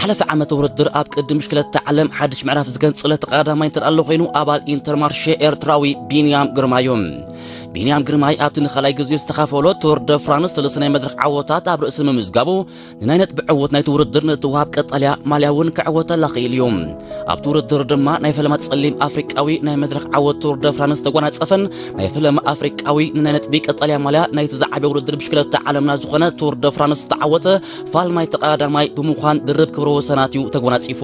ሓለፈ ዓመት ውድድር ኣብ ቅድም ሽክለታ ዓለም ሓድሽ ምዕራፍ ዝገንጸለ ተቐዳዳማይ እንተ ኣሎ ኮይኑ፣ ኣባል ኢንተርማርሼ ኤርትራዊ ቢንያም ግርማይ እዩ። ቢንያም ግርማይ ኣብቲ ንኻልኣይ ግዜ ዝተኻፈሎ ቱር ደ ፍራንስ ሰለስተ ናይ መድረኽ ዓወታት ኣብ ርእሲ ምምዝጋቡ፣ ንናይ ነጥቢ ዕውት ናይቲ ውድድር ንእትወሃብ ቀጠልያ ማልያ እውን ክዕወተላ ክኢሉ እዩ። ኣብቲ ውድድር ድማ ናይ ፈለማ ጸሊም ኣፍሪቃዊ ናይ መድረኽ ዓወት ቱር ደ ፍራንስ ተጎናጸፈን ናይ ፈለማ ኣፍሪቃዊ ንናይ ነጥቢ ቀጠልያ ማልያ ናይቲ ዝዓበየ ውድድር ብሽክለታ ዓለምና ዝኾነ ቱር ደ ፍራንስ ዝተዓወተ ፋልማይ ተቐዳዳማይ ብምዃን ድርብ ክብረ ወሰናት እዩ ተጎናጺፉ።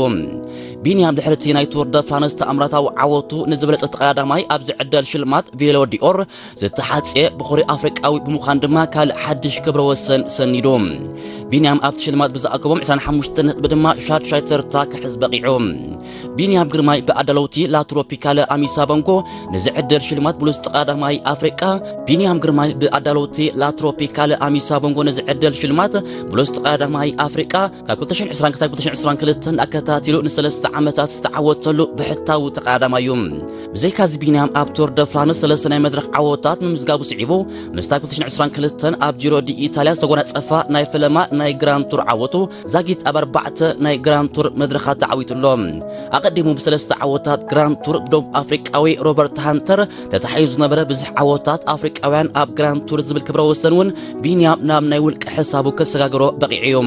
ቢንያም ድሕሪ እቲ ናይ ቱር ደ ፍራንስ ተኣምራታዊ ዓወቱ ንዝበለጸ ተቐዳዳማይ ኣብ ዝዕደል ሽልማት ቬሎ ዲኦር ዝተሓጽየ ብኹሪ ኣፍሪቃዊ ብምዃን ድማ ካልእ ሓድሽ ክብረ ወሰን ሰኒዱ። ቢንያም ኣብቲ ሽልማት ብዝኣከቦም ዕስራን ሓሙሽተ ነጥቢ ድማ ሻድሻይ ተርታ ክሕዝ በቒዑ። ቢንያም ግርማይ ብኣዳለውቲ ላ ትሮፒካለ ኣሚሳ በንጎ ንዝዕደል ሽልማት ብሉጽ ተቐዳዳማይ ኣፍሪቃ። ቢንያም ግርማይ ብኣዳለውቲ ላ ትሮፒካለ ኣሚሳ በንጎ ንዝዕደል ሽልማት ብሉጽ ተቐዳዳማይ ኣፍሪቃ ካብ ክልተ ሽሕን ዕስራን ክሳብ ክልተ ሽሕን ዕስራን ክልተን ኣከታቲሉ ንሰለስተ ዓመታት ዝተዓወተሉ ብሕታዊ ተቐዳዳማይ እዩ። ብዘይካዚ ቢንያም ኣብ ቱር ደ ፍራንስ ሰለስተ ናይ መድረኽ ዓወታት ምምዝጋቡ ስዒቡ፣ ምስታ ክልተ ሽሕን ዕስራን ክልተን ኣብ ጂሮ ዲ ኢታልያ ዝተጎናጸፋ ናይ ፈለማ ናይ ግራንድ ቱር ዓወቱ ዛጊት ኣብ ኣርባዕተ ናይ ግራንድ ቱር መድረኻት ተዓዊቱ ኣሎ። ኣቐዲሙ ብሰለስተ ዓወታት ግራንድ ቱር ብደቡብ ኣፍሪቃዊ ሮበርት ሃንተር ተታሒዙ ዝነበረ ብዙሕ ዓወታት ኣፍሪቃውያን ኣብ ግራንድ ቱር ዝብል ክብረ ወሰን እውን ቢንያም ናብ ናይ ውልቂ ሕሳቡ ከሰጋግሮ በቒዑ እዩ።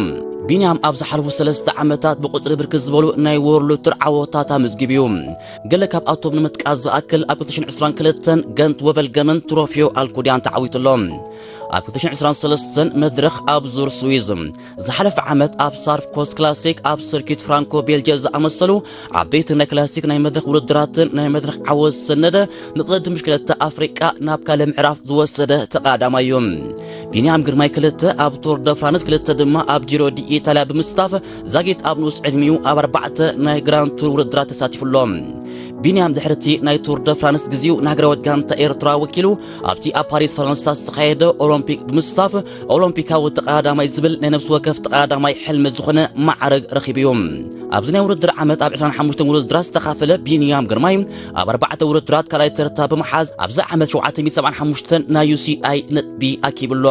ቢንያም ኣብ ዝሓለፉ ሰለስተ ዓመታት ብቁጽሪ ብርክት ዝበሉ ናይ ወርልድ ቱር ዓወታት ኣመዝጊቡ እዩ። ገለ ካብኣቶም ንምጥቃስ ዝኣክል ኣብ ክልተ ሽሕን ዕስራን ክልተን ገንት ወቨልገመን ትሮፊዮ ኣልኩድያን ተዓዊቱ ኣሎ። ኣብ ክልተ ሽሕን ዕስራን ሰለስተን መድረኽ ኣብ ዙር ስዊዝ፣ ዝሓለፈ ዓመት ኣብ ሳርፍ ኮስት ክላሲክ ኣብ ስርኪት ፍራንኮ ቤልጅ ዝኣመሰሉ ዓበይቲ ናይ ክላሲክ ናይ መድረኽ ውድድራትን ናይ መድረኽ ዓወት ዝሰነደ ንቕድድም ብሽክለታ ኣፍሪቃ ናብ ካልእ ምዕራፍ ዝወሰደ ተቐዳዳማይ እዩ። ቢንያም ግርማይ ክልተ ኣብ ቱር ደ ፍራንስ ክልተ ድማ ኣብ ጂሮ ዲ ኢታልያ ብምስታፍ ዛጊት ኣብ ንኡስ ዕድሚኡ ኣብ ኣርባዕተ ናይ ግራንድ ቱር ውድድራት ተሳቲፉ ኣሎ። ቢንያም ድሕርቲ ናይ ቱር ደ ፍራንስ ግዜኡ ንሃገራዊት ጋንታ ኤርትራ ወኪሉ ኣብቲ ኣብ ፓሪስ ፈረንሳ ዝተኻየደ ኦሎምፒክ ብምስታፍ ኦሎምፒካዊ ተቐዳዳማይ ዝብል ናይ ነፍሲ ወከፍ ተቐዳዳማይ ሕልሚ ዝኾነ ማዕረግ ረኺቡ እዩ። ኣብዚ ናይ ውድድር ዓመት ኣብ ዕስራን ሓሙሽተን ውድድራት ዝተኻፈለ ቢንያም ግርማይ ኣብ ኣርባዕተ ውድድራት ካልኣይ ተርታ ብምሓዝ ኣብዚ ዓመት ሸውዓተ ሚእቲ ሰብዓን ሓሙሽተን ናይ ዩ ሲ ኣይ ነጥቢ ኣኪቡ ኣሎ።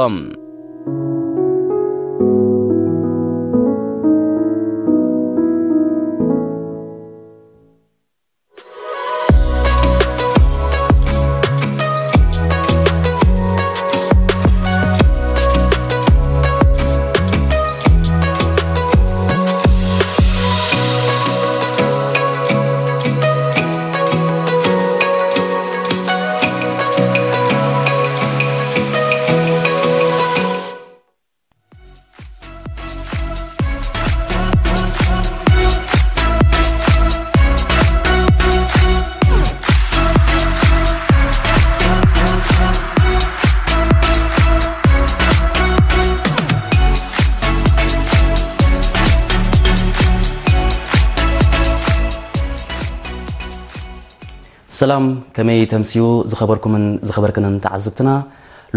ሰላም፣ ከመይ ተምስዩ ዝኸበርኩምን ዝኸበርክንን ተዓዘብትና?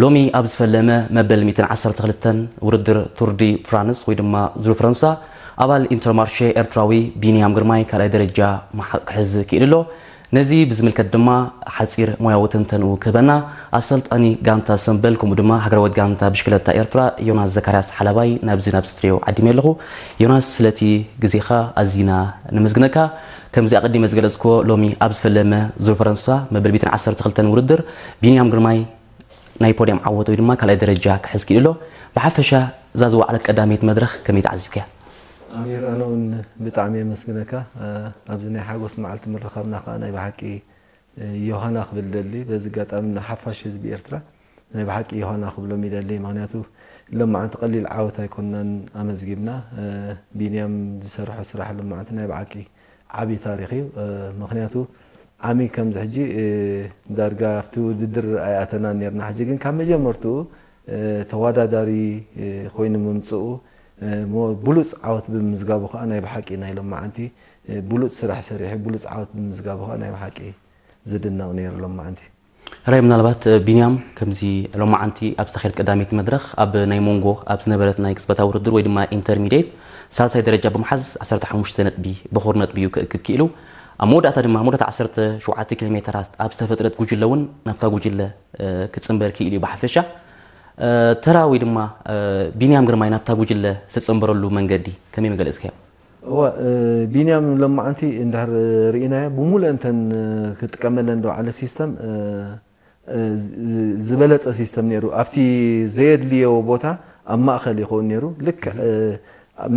ሎሚ ኣብ ዝፈለመ መበል ሚእትን ዓሰርተ ክልተን ውድድር ቱር ዲ ፍራንስ ወይ ድማ ዙር ፈረንሳ ኣባል ኢንተርማርሼ ኤርትራዊ ቢንያም ግርማይ ካልኣይ ደረጃ መሓ-፣ ክሕዝ ክኢሉ ኣሎ። ነዚ ብዝምልከት ድማ ሓጺር ሞያዊ ትንተንኡ ክህበና ኣሰልጣኒ ጋንታ ሰምበል ከምኡ ድማ ሃገራዊት ጋንታ ብሽክለታ ኤርትራ ዮናስ ዘካርያስ ሓላባይ ናብዚ ናብ ስትድዮ ዓዲመ ኣለኹ። ዮናስ፣ ስለቲ ግዜኻ ኣዚና ነመስግነካ። ከምዚ ኣቐዲመ ዝገለጽክዎ፣ ሎሚ ኣብ ዝፈለመ ዙር ፈረንሳ መበል ሚእትን ዓሰርተ ክልተን ውድድር ቢንያም ግርማይ ናይ ፖድያም ዓወት ወይ ድማ ካልኣይ ደረጃ ክሕዝ ክኢሉ ኣሎ። ብሓፈሻ እዛ ዝወዓለት ቀዳመይቲ መድረኽ ከመይ ተዓዚብካያ? ኣሚር፣ ኣነ እውን ብጣዕሚ የመስግነካ። እ፣ ኣብዚ ናይ ሓጎስ መዓልቲ ምርኻብና ከኣ ናይ ብሓቂ፣ እ፣ ዮሃና ክብል ደሊ። በዚ ኣጋጣሚ ንሓፋሽ ህዝቢ ኤርትራ ናይ ብሓቂ ዮሃና ክብሎም ይደሊ። ምኽንያቱ ሎማዓንቲ ቀሊል ዓወት ኣይኮንናን ኣመዝጊብና። እ፣ ቢንያም ዝሰርሖ ስራሕ ሎማዓንቲ ናይ ብሓቂ ዓቢ ታሪኽ እዩ። እ፣ ምኽንያቱ ዓሚ ከምዚ ሕጂ፣ እ፣ ዳርጋ ኣብቲ ውድድር ኣይኣተናን ኔርና። ሕጂ ግን ካብ መጀመርትኡ፣ እ፣ ተወዳዳሪ፣ እ፣ ኮይኑ ምምጽኡ፣ እ፣ ሞ-፣ ብሉጽ ዓወት ብምምዝጋቡ ከኣ ናይ ብሓቂ ናይ ሎማዓንቲ፣ እ፣ ብሉጽ ስራሕ ሰሪሑ ብሉጽ ዓወት ብምምዝጋቡ ከኣ ናይ ብሓቂ ዝድነቕ ነይሩ ሎማዓንቲ። ራይ፣ ምናልባት፣ እ፣ ቢንያም ከምዚ ሎማዓንቲ ኣብ ዝተኻየድ ቀዳመይቲ መድረኽ ኣብ ናይ ሞንጎ ኣብ ዝነበረት ናይ ቅጽበታዊ ውድድር ወይ ድማ ኢንተርሚዲየት ሳልሳይ ደረጃ ብምሓዝ ዓሰርተ ሓሙሽተ ነጥቢ፣ በኹር ነጥቢ እዩ ክእክብ ክኢሉ። ኣብ መወዳእታ ድማ፣ መወዳእታ ዓሰርተ ሸውዓተ ኪሎ ሜተራት ኣብ ዝተፈጥረት ጉጅለ እውን ናብታ ጉጅለ፣ እ፣ ክጽንበር ክኢሉ እዩ። ብሓፈሻ፣ እ፣ ተራ ወይ ድማ፣ እ፣ ቢንያም ግርማይ ናብታ ጉጅለ ዝተጸንበረሉ መንገዲ ከመይ መገለጽካዮ? እወ፣ እ፣ ቢንያም ሎማዓንቲ እንድሕር ርኢናዮ፣ ብምሉእ እንተን፣ እ፣ ክጥቀመለን ዝወዓለ ሲስተም፣ እ፣ እ፣ ዝ-፣ ዝበለጸ ሲስተም ነይሩ። ኣብቲ ዘየድልዮ ቦታ ኣብ ማእከል ይኸውን ነይሩ። ልክዕ፣ እ፣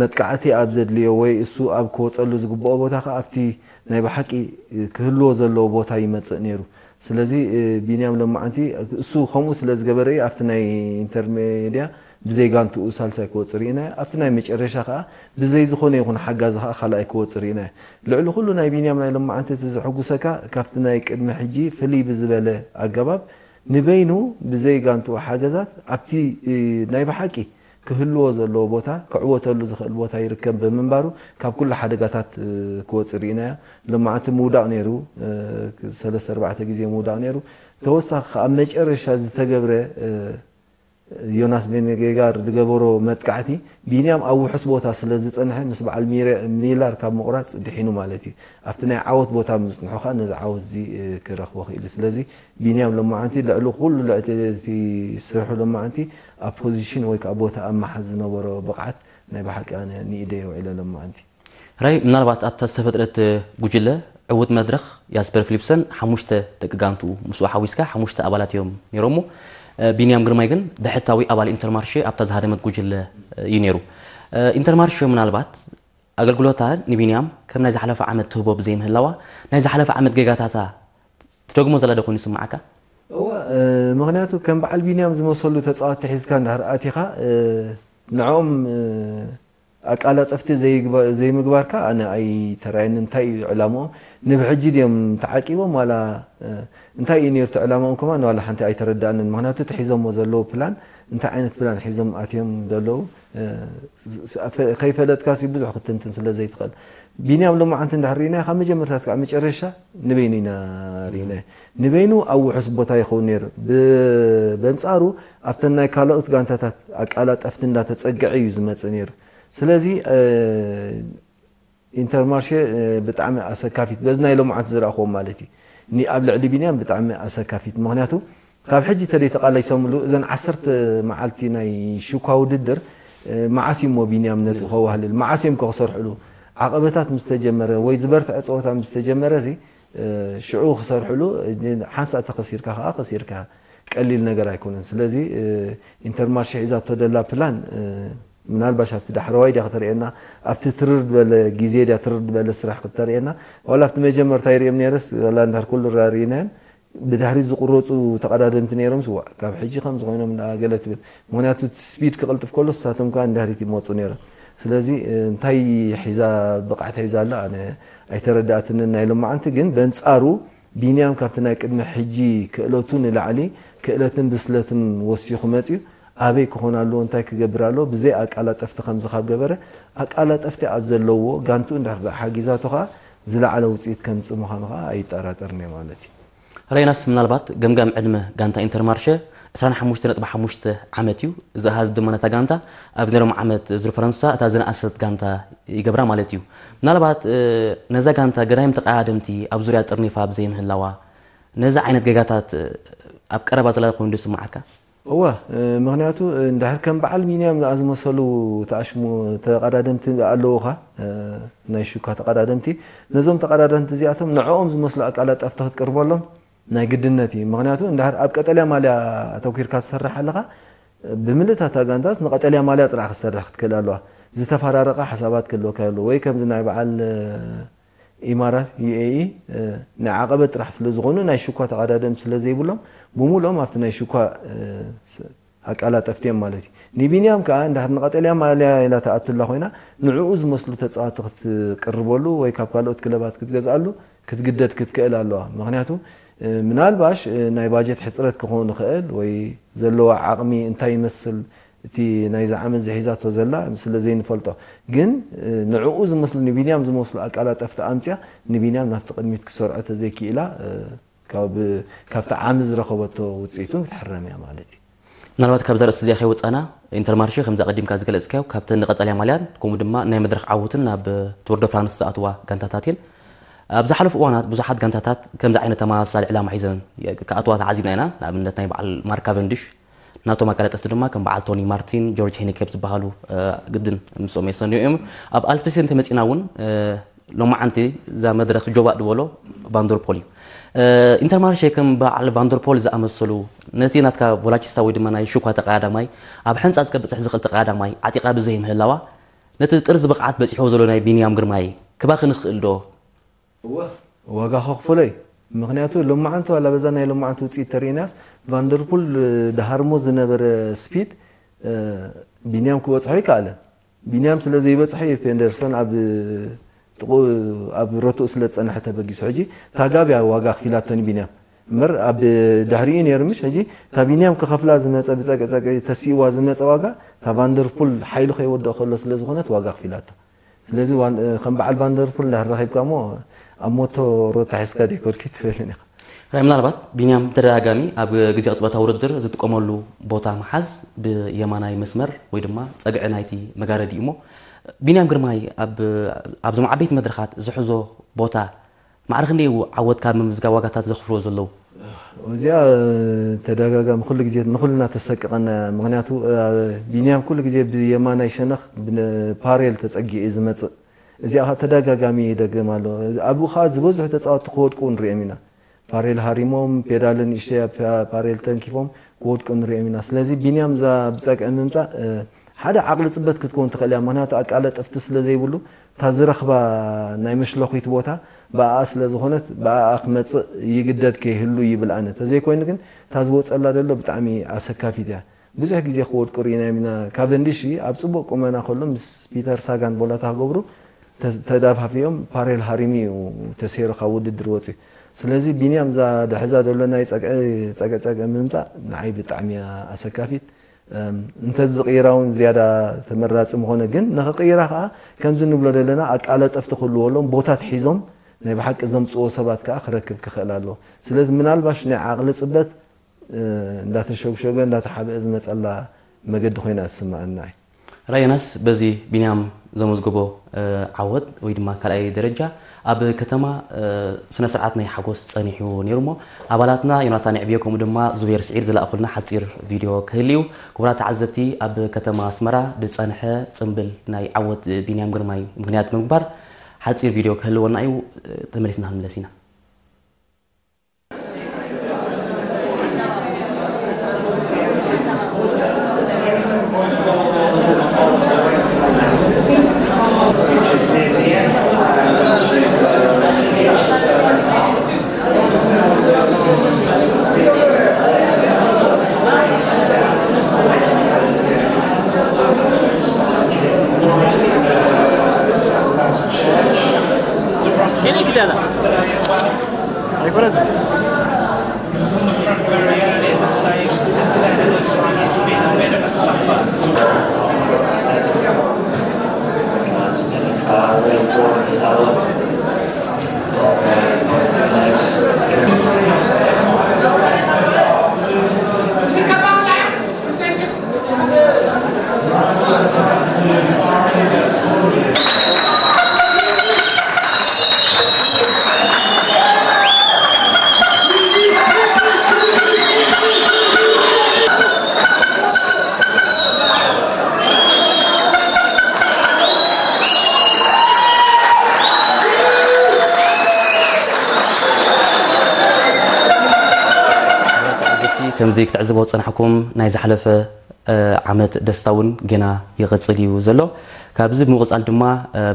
መጥቃዕቲ ኣብ ዘድልዮ ወይ እሱ ኣብ ክወጸሉ ዝግብኦ ቦታ ከኣ ኣብቲ ናይ ብሓቂ ክህልዎ ዘለዎ ቦታ ይመጽእ ነይሩ። ስለዚ፣ እ፣ ቢንያም ሎማዓንቲ እሱ ከምኡ ስለ ዝገበረ እዩ ኣብቲ ናይ ኢንተርሜድያ ብዘይ ጋንትኡ ሳልሳይ ክወጽእ ርኢናዮ። ኣብቲ ናይ መጨረሻ ከኣ ብዘይ ዝኾነ ይኹን ሓጋዚ ከኣ ካልኣይ ክወጽእ ርኢናዮ። ልዕሊ ኩሉ ናይ ቢንያም ናይ ሎማዓንቲ እቲ ዘሐጉሰካ ካብቲ ናይ ቅድሚ ሕጂ ፍልይ ብዝበለ ኣገባብ ንበይኑ ብዘይ ጋንትኡ ሓገዛት ኣብቲ፣ እ፣ ናይ ብሓቂ ክህልዎ ዘለዎ ቦታ ክዕወተሉ ዝኽእል ቦታ ይርከብ ብምንባሩ ካብ ኩሉ ሓደጋታት፣ እ፣ ክወጽእ ርኢናዮ። ሎማዓንቲ ምውዳቕ ነይሩ፣ እ፣ ሰለስተ ኣርባዕተ ግዜ ምውዳቕ ነይሩ። ተወሳኺ ከኣ ኣብ መጨረሻ ዝተገብረ፣ እ፣ ዮናስ ቬኔጌጋር ዝገበሮ መጥቃዕቲ ቢንያም ኣብ ውሑስ ቦታ ስለ ዝጸንሐ ምስ በዓል ሚረ-፣ ሚላር ካብ ምቑራጽ ድሒኑ ማለት እዩ። ኣብቲ ናይ ዓወት ቦታ ምጽንሑ ከኣ ነዚ ዓወት እዚ፣ እ፣ ክረኽቦ ክኢሉ። ስለዚ ቢንያም ሎማዓንቲ ልዕሊ ኩሉ ልዕሊ እቲ ስርሑ ሎማዓንቲ ኣብ ፖዚሽን ወይ ከኣ ቦታ ኣብ ምሓዝ ዝነበሮ ብቕዓት ናይ ብሓቂ ኣነ ንኢደ የውዒለ ሎማዓንቲ። ራይ፣ ምናልባት ኣብታ ዝተፈጥረት ጉጅለ ዕዉት መድረኽ ያስፐር ፊሊፕሰን ሓሙሽተ ደቂ ጋንትኡ ምስኡ ሓዊስካ ሓሙሽተ ኣባላት እዮም ነይሮሞ። እ፣ ቢንያም ግርማይ ግን ብሕታዊ ኣባል ኢንተርማርሼ ኣብታ ዝሃደመት ጉጅለ እዩ ነይሩ። እ፣ ኢንተርማርሼ ምናልባት ኣገልግሎታ ንቢንያም ከም ናይ ዝሓለፈ ዓመት ትህቦ ብዘይምህላዋ ናይ ዝሓለፈ ዓመት ጌጋታታ ትደግሞ ዘላ ዶ ኮይኑ ይስምዓካ? እወ፣ እ፣ ምኽንያቱ ከም በዓል ቢንያም ዝመሰሉ ተጻወትቲ ሒዝካ እንድሕር ኣቲኻ፣ እ፣ ንዕኦም፣ እ፣ ኣቃላጠፍቲ ዘይግባ-፣ ዘይምግባርካ ኣነ ኣይተራየኒ። እንታይ እዩ ዕላምኦም? ንብሕጂ ድዮም ተዓቂቦም ዋላ፣ እ፣ እንታይ እዩ ነይሩ እቲ ዕላምኦም ከማን ዋላ ሓንቲ ኣይተረዳእንን። ምኽንያቱ እቲ ሒዞሞ ዘለዉ ፕላን እንታይ ዓይነት ፕላን ሒዞም ኣትዮም ዘለዉ፣ እ፣ ስ-፣ ስ-፣ ኣፈ-፣ ከይፈለጥካ ሲ ብዙሕ ክትንትን ስለ ዘይትኽእል። ቢንያም ሎማዓንቲ እንድሕር ርኢናዮ ካብ መጀመርታ እስካብ መጨረሻ ንበይኑ ኢና ርኢናዮ። ንበይኑ ኣብ ውሑስ ቦታ ይኸውን ነይሩ። ብ-፣ በንጻሩ ኣብተን ናይ ካልኦት ጋንታታት ኣቃላጠፍቲ እንዳተጸግዐ እዩ ዝመጽእ ነይሩ። ስለዚ፣ እ፣ ኢንተርማርሼ፣ እ፣ ብጣዕሚ ኣሰካፊት፣ በዚ ናይ ሎማዓንቲ ዝረኣኽዎም ማለት እዩ። ኒ-፣ ኣብ ልዕሊ ቢንያም ብጣዕሚ ኣሰካፊት። ምኽንያቱ ካብ ሕጂ ተደይ ተቓሊሶምሉ እዘን ዓሰርተ መዓልቲ ናይ ሽኳ ውድድር፣ እ፣ መዓስ እዩ እሞ ቢንያም ነጥቢ ከዋህልል? መዓስ እዮም ከ ክሰርሕሉ? ዓቐበታት ምስ ተጀመረ ወይ ዝበርትዐ ጸወታ ምስ ተጀመረ እዚ፣ እ፣ ሽዑ ክሰርሕሉ፣ እ፣ ሓንሳእ ተኸሲርካ ከኣ ከሲርካ። ቀሊል ነገር ኣይኮነን። ስለዚ፣ እ፣ ኢንተርማርሼ ሒዛቶ ደላ ፕላን፣ እ፣ ምናልባሽ ኣብቲ ዳሕረዋይ ድያ ክተርእየና፣ ኣብቲ ትርር ዝበለ ግዜ ድያ ትርር ዝበለ ስራሕ ክተርእየና፣ ዋላ ኣብቲ መጀመርታ ይርእዮም ነይረስ፣ ዋላ እንድሕር ኩሉ ራርኢናዮም፣ ብድሕሪት ዝቁረጹ ተቐዳደምቲ ነይሮምስ፣ ዋእ፣ ካብ ሕጂ ከምዚ ኮይኖም ደኣ ገለ ትብል። ምኽንያቱ እቲ ስፒድ ክቕልጥፍ ከሎ ንሳቶም ከኣ ንድሕሪት ይመጹ ነይሮም። ስለዚ፣ እ፣ እንታይ ሒዛ፣ ብቕዓት ሒዛ ኣላ ኣነ ኣይተረድኣትንን ናይ ሎማዓንቲ፣ ግን በንጻሩ ቢንያም ካብቲ ናይ ቅድሚ ሕጂ ክእለቱ ንላዕሊ ክእለትን ብስለትን ወሲኹ መጺኡ፣ ኣበይ ክኾን ኣለዎ፣ እንታይ ክገብር ኣለዎ፣ ብዘይ ኣቃላጠፍቲ ከምዚ ካብ ገበረ፣ ኣቃላጠፍቲ ኣብ ዘለዎ ጋንትኡ እንድሕር ደኣ ሓጊዛቶ ከኣ ዝለዓለ ውጽኢት ከምጽእ ምዃኑ ከኣ ኣይጠራጠርን እየ ማለት እዩ። ረይናስ፣ ምናልባት ገምጋም ዕድመ ጋንታ ኢንተርማርሸ ዕስራን ሓሙሽተ ነጥቢ ሓሙሽተ ዓመት እዩ። እዚ ኣሃዝ ድማ ነታ ጋንታ ኣብ ናይ ሎሚ ዓመት ዙር ፈረንሳ እታ ዝነኣሰት ጋንታ ይገብራ ማለት እዩ። ምናልባት፣ እ፣ ነዛ ጋንታ ገዳይም ተቐዳደምቲ ኣብ ዙርያ ጥርኒፋ ብዘይምህላዋ፣ ነዚ ዓይነት ጌጋታት፣ እ፣ ኣብ ቀረባ ዘላ ኮይኑ ዶ ይስምዓካ? እወ፣ እ፣ ምኽንያቱ፣ እ፣ እንድሕር ከም በዓል ቢንያም ዝኣ ዝመሰሉ ተኣሽሙ ተቐዳደምቲ ኣለዉኻ፣ እ፣ ናይ ሹካ ተቐዳደምቲ፣ ነዞም ተቐዳደምቲ እዚኣቶም ንዕኦም ዝመስሉ ኣቃላጠፍቲ ክትቅርበሎም ናይ ግድነት እዩ። ምኽንያቱ እንድሕር ኣብ ቀጠልያ ማልያ ኣተኲርካ ትሰርሕ ኣለኻ፣ ብምልእታ እታ ጋንታስ ንቀጠልያ ማልያ ጥራሕ ክትሰርሕ ክትክእል ኣለዋ። ዝተፈራረቐ ሓሳባት ክህልወካ ይኽእሉ ወይ ከምዚ ናይ በዓል፣ እ፣ ኢማራት፣ ዩ ኤ ኢ፣ እ፣ ናይ ዓቐበት ጥራሕ ስለ ዝኾኑ ናይ ሽኳ ተቐዳደምቲ ስለ ዘይብሎም ብምሉኦም ኣብቲ ናይ ሽኳ፣ እ፣ ስ-፣ ኣቃላጠፍቲ እዮም ማለት እዩ። ንቢንያም ከኣ እንድሕር ንቀጠልያ ማልያ ኢላ ትኣቱ ኣላ ኮይና ንዕኡ ዝመስሉ ተጻወትቲ ክትቅርበሉ ወይ ካብ ካልኦት ክለባት ክትገዝኣሉ ክትግደድ ክትክእል ኣለዋ። ምኽንያቱ፣ እ፣ ምናልባሽ፣ እ፣ ናይ ባጀት ሕጽረት ክኸውን ይኽእል ወይ ዘለዋ ዓቕሚ እንታይ ይመስል እቲ ናይዚ ዓመት ዝሒዛቶ ዘላ ስለ ዘይንፈልጦ፣ ግን፣ እ፣ ንዕኡ ዝመስሉ ንቢንያም ዝመስሉ ኣቃላጠፍቲ ኣምጽያ ንቢንያም ናብቲ ቅድሚት ክሰርዖ ተዘይክኢላ፣ እ፣ ካብ፣ ካብቲ ዓሚ ዝረኸበቶ ውጽኢት እውን ክትሕረም እያ ማለት እዩ። ምናልባት ካብዛ ርእሲ እዚኣ ከይወጻና፣ ኢንተርማርሼ ከምዚ ኣቐዲምካ ዝገለጽካዮ ካብተን ንቀጠልያ ማልያን ከምኡ ድማ ናይ መድረኽ ዓወትን ናብ ቱር ደ ፍራንስ ዝኣትዋ ጋንታታት እየን። ኣብ ዝሓለፉ እዋናት ብዙሓት ጋንታታት ከምዚ ዓይነት ተመሳሳሊ ዕላማ ሒዘን ክኣትዋ ተዓዚብና ኢና። ንኣብነት ናይ በዓል ማርክ ካቨንዲሽ ናቶም ኣቀላጠፍቲ ድማ ከም በዓል ቶኒ ማርቲን፣ ጆርጅ ሄኒኬፕ ዝበሃሉ ግድን ምስኦም የሰንዩ እዮም። ኣብ ኣልፕሲን እንተመፂና እውን ሎማዓንቲ እዛ መድረክ ጆባእ ዝበሎ ቫንደርፖል እዩ። ኢንተርማርሼ ከም በዓል ቫንደርፖል ዝኣመሰሉ ነቲ ናትካ ቮላቺስታ ወይ ድማ ናይ ሽኳ ተቀዳዳማይ ኣብ ሕንፃ ዝከብፅሕ ዝኽእል ተቀዳዳማይ ዓጢቃ ብዘይምህላዋ ነቲ ጥርዚ ብቕዓት በፂሕዎ ዘሎ ናይ ቢንያም ግርማይ ክባኽን ይኽእል ዶ? ዋጋ ከኽፍሎ እዩ። ምክንያቱ ሎማዓንቲ ዋላ በዛ ናይ ሎማዓንቲ ውፅኢት ተሪእናስ ቫንደርፑል ድሃርሞ ዝነበረ ስፒድ ቢንያም ክበፅሖ ይከኣለ። ቢንያም ስለ ዘይበፅሖ እዩ ፔንደርሰን ኣብ ጥቑ ኣብ ረትኡ ስለ ዝፀንሐ ተበጊሱ። ሕጂ ታጋብ እያ ዋጋ ኣኽፊላቶ ንቢንያም እምበር ኣብ ድሕሪኡ ነይሩ ምሽ። ሕጂ እታ ቢንያም ክኸፍላ ዝመፀ ብፀቅፀቂ ተሲእዋ ዝመፀ ዋጋ እታ ቫንደርፑል ሓይሉ ከይወድኦ ከሎ ስለ ዝኾነት ዋጋ ኣኽፊላቶ። ስለዚ ከም በዓል ቫንደርፑል እንዳተራኺብካ እሞ ኣብ ሞቶ ሮታ ሒዝካ ዲኮድኪ ትብልን ኢኻ። ራይ ምናልባት ቢንያም ተደጋጋሚ ኣብ ግዜ ቅጽበታዊ ውድድር ዝጥቀመሉ ቦታ ምሓዝ ብየማናይ መስመር ወይ ድማ ጸግዒ ናይቲ መጋረዲ እዩ እሞ ቢንያም ግርማይ ኣብዞም ዓበይቲ መድረኻት ዝሕዞ ቦታ ማዕረ ክንደይ እዩ ዓወት ካብ ምምዝጋብ ዋጋታት ዘኽፍልዎ ዘለዉ? እዚኣ ተደጋጋሚ ኩሉ ግዜ ንኹልና ተሰቅቐና እያ። ምኽንያቱ ቢንያም ኩሉ ግዜ ብየማናይ ሸነኽ ፓሬል ተጸጊዑ እዩ ዝመጽእ። እዚኣ ከዓ ተደጋጋሚ ይደግም ኣሎ። ኣብኡ ከዓ ዝበዝሑ ተጻወትቲ ክወድቁ ንሪኦም ኢና። ፓሬል ሃሪሞም፣ ፔዳል ንእሽተይ ኣብ ፓሬል ተንኪፎም ክወድቁ ንሪኦም ኢና። ስለዚ ቢንያም እዛ ብጸግዒ ምምጻእ ሓደ ዓቕሊ ጽበት ክትከውን ትኽእል እያ። ምኽንያቱ ኣቃለጠፍቲ ስለ ዘይብሉ እታ ዝረኽባ ናይ መሽለኺት ቦታ ብኣኣ ስለ ዝኾነት ብኣኣ ክመጽእ ይግደድ ከይህሉ ይብል ኣነ። ተዘይኮይኑ ግን እታ ዝወጸላ ዘሎ ብጣዕሚ ኣሰካፊት እያ። ብዙሕ ግዜ ክወድቁ ርኢናዮም ኢና። ካቨንዲሽ ኣብ ጽቡቕ ቁመና ከሎ ምስ ፒተር ሳጋን ቦላታ ክገብሩ ተዳፋፊኦም ፓሬል ሃሪሙ እዩ ተሰይሩ ካብ ውድድር ወፂኡ። ስለዚ ቢንያም እዛ ድሕዛ ዘሎ ናይ ፀግዒ ፀግዒ ፀግዒ ምምፃእ ንዓይ ብጣዕሚ እያ ኣሰካፊት። እንተዝቕይራ እውን ዝያዳ ተመራፂ ምኾነ፣ ግን ንኽቕይራ ከዓ ከምዚ ንብሎ ዘለና ኣቃለጠፍቲ ክህልዎ ኣለዎም፣ ቦታት ሒዞም ናይ ብሓቂ ዘምፅዎ ሰባት ከዓ ክረክብ ክኽእል ኣለዎ። ስለዚ ምናልባሽ ናይ ዓቕሊ ፅበት እንዳተሸጉሸገ እንዳተሓብአ ዝመፀላ መገዲ ኮይና ትስምዓኒ ንዓይ። ራዮናስ በዚ ቢንያም ዘመዝገቦ ዓወት ወይ ድማ ካልኣይ ደረጃ ኣብ ከተማ ስነ ስርዓት ናይ ሓጎስ ጸኒሑ ነይሩ እሞ ኣባላትና ዮናታን ዕብዮ ከምኡ ድማ ዙቤር ስዒድ ዝለኣኹልና ሓጺር ቪድዮ ክህል እዩ። ክቡራት ተዓዘብቲ ኣብ ከተማ ኣስመራ ብጸንሐ ጽንብል ናይ ዓወት ቢንያም ግርማይ ምክንያት ብምግባር ሓጺር ቪድዮ ክህልወና እዩ። ተመሊስና ክንምለስ ኢና። ከምዚ ክትዕዝቦ ዝጸናሕኩም ናይ ዝሓለፈ ዓመት ደስታ እውን ገና ይቕጽል እዩ ዘሎ። ካብዚ ብምቕጻል ድማ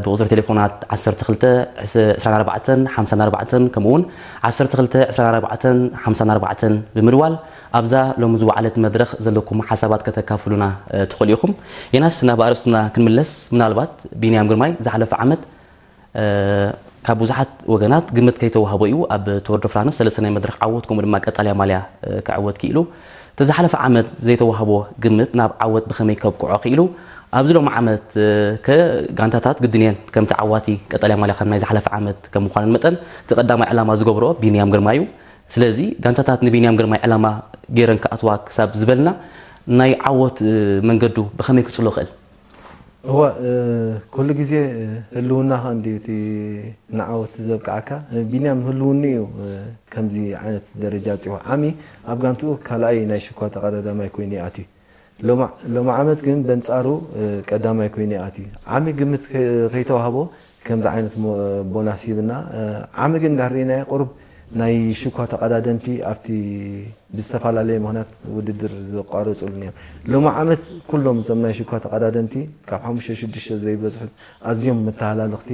ብቑጽሪ ቴሌፎናት ዓሰርተ ክልተ ዕስራን ኣርባዕተን ሓምሳን ኣርባዕተን ከምኡ እውን ዓሰርተ ክልተ ዕስራን ኣርባዕተን ሓምሳን ኣርባዕተን ብምድዋል ኣብዛ ሎሚ ዝወዓለት መድረኽ ዘለኩም ሓሳባት ከተካፍሉና ትኽእሉ ኢኹም። ዮናስ ናብ ኣርእስትና ክንምለስ ምናልባት ቢንያም ግርማይ ዝሓለፈ ዓመት ካብ ብዙሓት ወገናት ግምት ከይተዋህቦ እዩ ኣብ ቶር ደ ፍራንስ ሰለስተ ናይ መድረኽ ዓወት ከምኡ ድማ ቀጠልያ ማልያ ክዕወት ክኢሉ። እቲ ዝሓለፈ ዓመት ዘይተዋህቦ ግምት ናብ ዓወት ብኸመይ ከብቅዖ ክኢሉ? ኣብዚ ሎሚ ዓመት ከ ጋንታታት ግድን እየን ከም ተዓዋቲ ቀጠልያ ማልያ ከም ናይ ዝሓለፈ ዓመት ከም ምዃነን መጠን እቲ ቀዳማይ ዕላማ ዝገብርኦ ቢንያም ግርማ እዩ። ስለዚ ጋንታታት ንቢንያም ግርማይ ዕላማ ገይረን ክኣትዋ ክሳብ ዝበልና ናይ ዓወት መንገዱ ብኸመይ ክጽሎ ክእል? እዋ ኩሉ ግዜ ህልውናኻ እንዲ እቲ ንዓወት ዘብቃዓካ። ቢንያም ህልውኒ እዩ ከምዚ ዓይነት ደረጃ ኣብፂሑ። ዓሚ ኣብ ጋንትኡ ካልኣይ ናይ ሽኳ ተቐዳዳማይ ኮይኑ ይኣትዩ። ሎማ ዓመት ግን በንፃሩ ቀዳማይ ኮይኑ ይኣትዩ። ዓሚ ግምት ከይተዋህቦ ከምዚ ዓይነት ቦናስ ሂብና። ዓሚ ግን እንድሕር ርኢናዮ ቁሩብ ናይ ሽኳ ተቐዳደምቲ ኣብቲ ብዝተፈላለየ ምኽንያት ውድድር ዘቋረፁሉ እዮም። ሎሚ ዓመት ኩሎም እዞም ናይ ሽኳ ተቐዳደምቲ ካብ ሓሙሽተ ሽዱሽተ ዘይበዝሑ ኣዝዮም መተሃላልኽቲ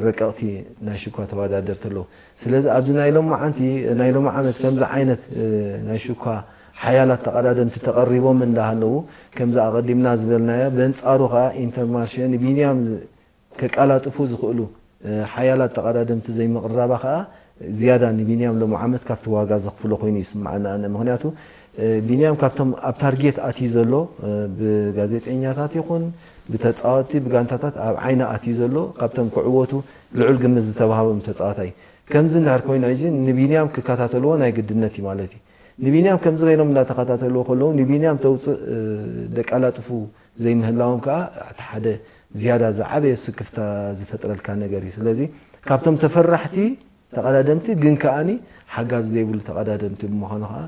ረቀቕቲ ናይ ሽኳ ተወዳደርቲ ኣለዉ። ስለዚ ኣብዚ ናይ ሎማዓንቲ ናይ ሎሚ ዓመት ከምዚ ዓይነት ናይ ሽኳ ሓያላት ተቐዳደምቲ ተቐሪቦም እንዳሃለዉ ከምዚ ኣቐዲምና ዝበልናዮ በንፃሩ ከዓ ኢንተርማርሸ ንቢንያም ከቃላጥፉ ዝኽእሉ ሓያላት ተቐዳደምቲ ዘይምቕራባ ከዓ ዝያዳ ንቢንያም ሎም ዓመት ካብቲ ዋጋ ዘኽፍሎ ኮይኑ ይስምዓኒ ኣነ። ምክንያቱ ቢንያም ካብቶም ኣብ ታርጌት ኣትዩ ዘሎ ብጋዜጠኛታት ይኹን ብተፃወትቲ ብጋንታታት ኣብ ዓይኒ ኣትዩ ዘሎ ካብቶም ክዕወቱ ልዑል ግምት ዝተባሃቦም ተፃዋታይ። ከምዚ እንድሕር ኮይኑ ሕጂ ንቢንያም ክከታተልዎ ናይ ግድነት እዩ ማለት እዩ። ንቢንያም ከምዚ ገይሮም እንዳተኸታተልዎ ከለዉ ንቢንያም ተውፅእ ደቃላጥፉ ዘይምህላዎም ከዓ እቲ ሓደ ዝያዳ ዝዓበየ ስክፍታ ዝፈጥረልካ ነገር እዩ። ስለዚ ካብቶም ተፈራሕቲ ተቐዳደምቲ ግን ከዓኒ ሓጋዚ ዘይብሉ ተቐዳደምቲ ብምዃኑ ከዓ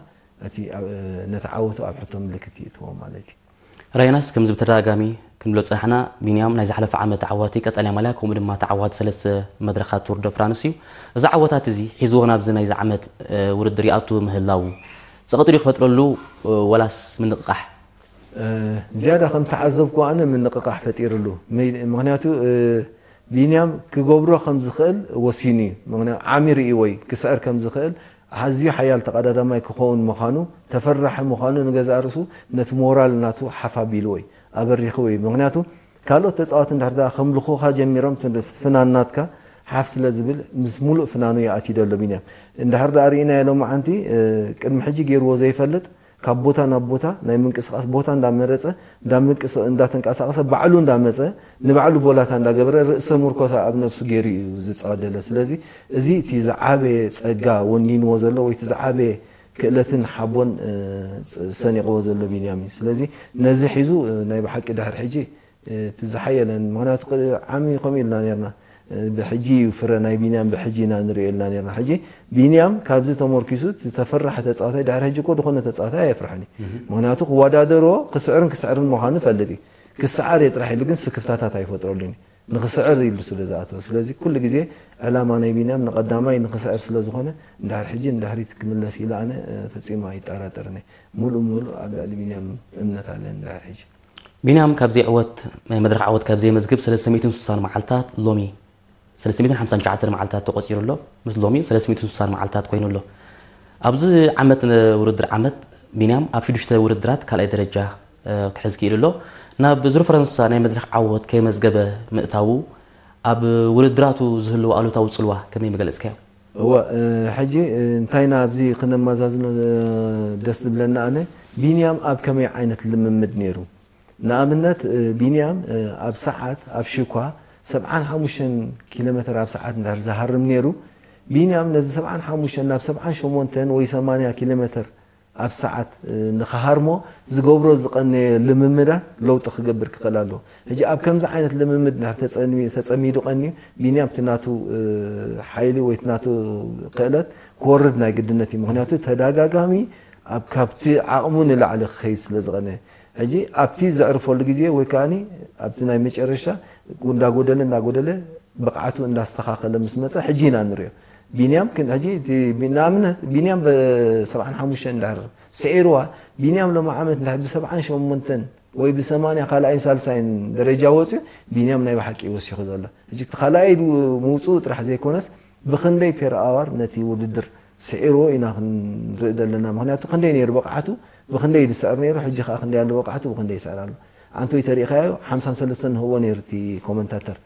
እቲ ነቲ ዓወቱ ኣብ ሕቶ ምልክት ይእትዎ ማለት እዩ። ራይናስ ከምዚ ብተደጋጋሚ ክንብሎ ዝፀናሕና ቢንያም ናይ ዝሓለፈ ዓመት ተዓዋቲ ቀጠልያ ማልያ ከምኡ ድማ ተዓዋቲ ሰለስተ መድረኻት ቱር ደ ፍራንስ እዩ። እዚ ዓወታት እዚ ሒዝዎ ናብዚ ናይዚ ዓመት ውድድር ይኣቱ ምህላው ፀቕጢ ድዩ ክፈጥረሉ ወላስ ምንቕቓሕ? ዝያዳ ከም ተዓዘብኩ ኣነ ምንቕቓሕ ፈጢርሉ። ምክንያቱ ቢንያም ክገብሮ ከም ዝኽእል ወሲኑ እዩ። ዓሚ ርእይዎ እዩ ክስዕር ከም ዝኽእል ኣዝዩ ሓያል ተቐዳዳማይ ክኸውን ምዃኑ ተፈራሒ ምዃኑ ንገዛእ ርእሱ ነቲ ሞራል ናቱ ሓፍ ኣቢልዎ እዩ ኣበሪኽዎ እዩ። ምኽንያቱ ካልኦት ተፃወቲ እንድሕር ደኣ ከምልኹኻ ጀሚሮም ፍናን ናትካ ሓፍ ስለ ዝብል ምስ ሙሉእ ፍናኑ ይኣትዩ ደሎ ቢንያም። እንድሕር ደኣ ርኢናዮ ሎማዓንቲ ቅድሚ ሕጂ ገይርዎ ዘይፈልጥ ካብ ቦታ ናብ ቦታ ናይ ምንቅስቃስ ቦታ እንዳመረፀ እንዳተንቀሳቀሰ ባዕሉ እንዳመፀ ንባዕሉ ቮላታ እንዳገበረ ርእሰ ሙርኮሳ ኣብ ነብሱ ገይሩ እዩ ዝፃወት ደሎ። ስለዚ እዚ እቲ ዝዓበየ ፀጋ ወኒንዎ ዘሎ ወይ እቲ ዝዓበየ ክእለትን ሓቦን ሰኒቕዎ ዘሎ ቢንያም እዩ። ስለዚ ነዚ ሒዙ ናይ ብሓቂ ድሕር ሕጂ እቲ ዝሓየለን ምክንያቱ ዓሚ ከምኡ ኢልና ነርና ብሕጂ እዩ ፍረ ናይ ቢንያም ብሕጂ ኢና ንሪኦ ኢልና ነርና። ሕጂ ቢንያም ካብዚ ተመርኪሱ ዝተፈራሐ ተፃዋታይ ድሕር ሕጂ እኮ ዝኾነ ተፃዋታይ ኣየፍርሐን እዩ። ምክንያቱ ክወዳደርዎ ክስዕርን ክስዕርን ምዃኑ ይፈልጥ እዩ። ክስዓር እየ ጥራሕ ኢሉ ግን ስክፍታታት ኣይፈጥረሉን እዩ። ንክስዕር ኢሉ ስለ ዝኣተወ ስለዚ ኩሉ ግዜ ዕላማ ናይ ቢንያም ንቀዳማይ ንክስዕር ስለ ዝኾነ እንድሕር ሕጂ ንድሕሪት ክምለስ ኢለ ኣነ ፈፂሙ ኣይጠራጠርን እየ። ሙሉእ ሙሉእ ኣብ ልዕሊ ቢንያም እምነት ኣለኒ እንድሕር ሕጂ። ቢንያም ካብ ዘይዕወት ናይ መድረኽ ዓወት ካብ ዘየመዝግብ ሰለስተ ሚእትን ስሳን መዓልታት ሎሚ ሰለስተ ሚእትን ሓምሳን ትሽዓተን መዓልታት ተቖጺሩ ኣሎ። ምስ ሎሚ ሰለስተ ሚእትን ስሳን መዓልታት ኮይኑ ኣሎ። ኣብዚ ዓመት ውድድር ዓመት ቢንያም ኣብ ሽዱሽተ ውድድራት ካልኣይ ደረጃ ክሕዝ ክኢሉ ኣሎ። ናብ ዙር ፈረንሳ ናይ መድረኽ ዓወት ከየመዝገበ ምእታዉ ኣብ ውድድራቱ ዝህልዎ ኣሉታዊ ጽልዋ ከመይ ምገለጽካዮ? እወ ሕጂ እንታይና ኣብዚ ክነመዛዝኖ ደስ ዝብለና ኣነ ቢንያም ኣብ ከመይ ዓይነት ልምምድ ነይሩ ንኣብነት ቢንያም ኣብ ሰዓት ኣብ ሽኳ ሰብዓን ሓሙሽተን ኪሎ ሜትር ኣብ ሰዓት እንድሕር ዝሃርም ነይሩ ቢንያም ነዚ ሰብዓን ሓሙሽተን ናብ ሰብዓን ሸሞንተን ወይ ሰማንያ ኪሎ ሜትር ኣብ ሰዓት ንኽሃርሞ ዝገብሮ ዝቐነየ ልምምዳት ለውጢ ክገብር ክኽእል ኣለዎ። ሕጂ ኣብ ከምዚ ዓይነት ልምምድ እንድሕር ተጸሚዱ ቀንዩ ቢንያም እቲ ናቱ ሓይሊ ወይ እቲ ናቱ ክእለት ክወርድ ናይ ግድነት እዩ። ምክንያቱ ተደጋጋሚ ኣብ ካብቲ ዓቕሙ ንላዕሊ ክኸይድ ስለ ዝቐነየ ሕጂ ኣብቲ ዘዕርፈሉ ግዜ ወይ ከዓ ኣብቲ ናይ መጨረሻ እንዳጎደለ እንዳጎደለ ብቕዓቱ እንዳስተኻኸለ ምስ መፀ ሕጂ ኢና ንሪኦ። ቢንያም ግን ሕጂ ንኣብነት ቢንያም ብ75 እንዳር ስዒርዋ ቢንያም ሎም ዓመት እንድሕር ብ78 ወይ ብ80 ካልኣይን ሳልሳይን ደረጃ ወፅዩ ቢንያም ናይ ብሓቂ ይወሲኹ ዘሎ ሕጂ እቲ ካልኣይ ምውፅኡ ጥራሕ ዘይኮነስ ብክንደይ ፔር ኣዋር ነቲ ውድድር ስዒርዎ ኢና ክንርኢ ዘለና። ምክንያቱ ክንደይ ነይሩ ብቕዓቱ፣ ብክንደይ እዩ ዝስዕር ነይሩ፣ ሕጂ ከዓ ክንደይ ኣሎ ብቕዓቱ፣ ብክንደይ ይስዕር ኣሎ። ኣንቶይ ተሪእኻዮ ሓምሳን ሰለስተን ንህቦ ነይሩ እቲ ኮመንታተር።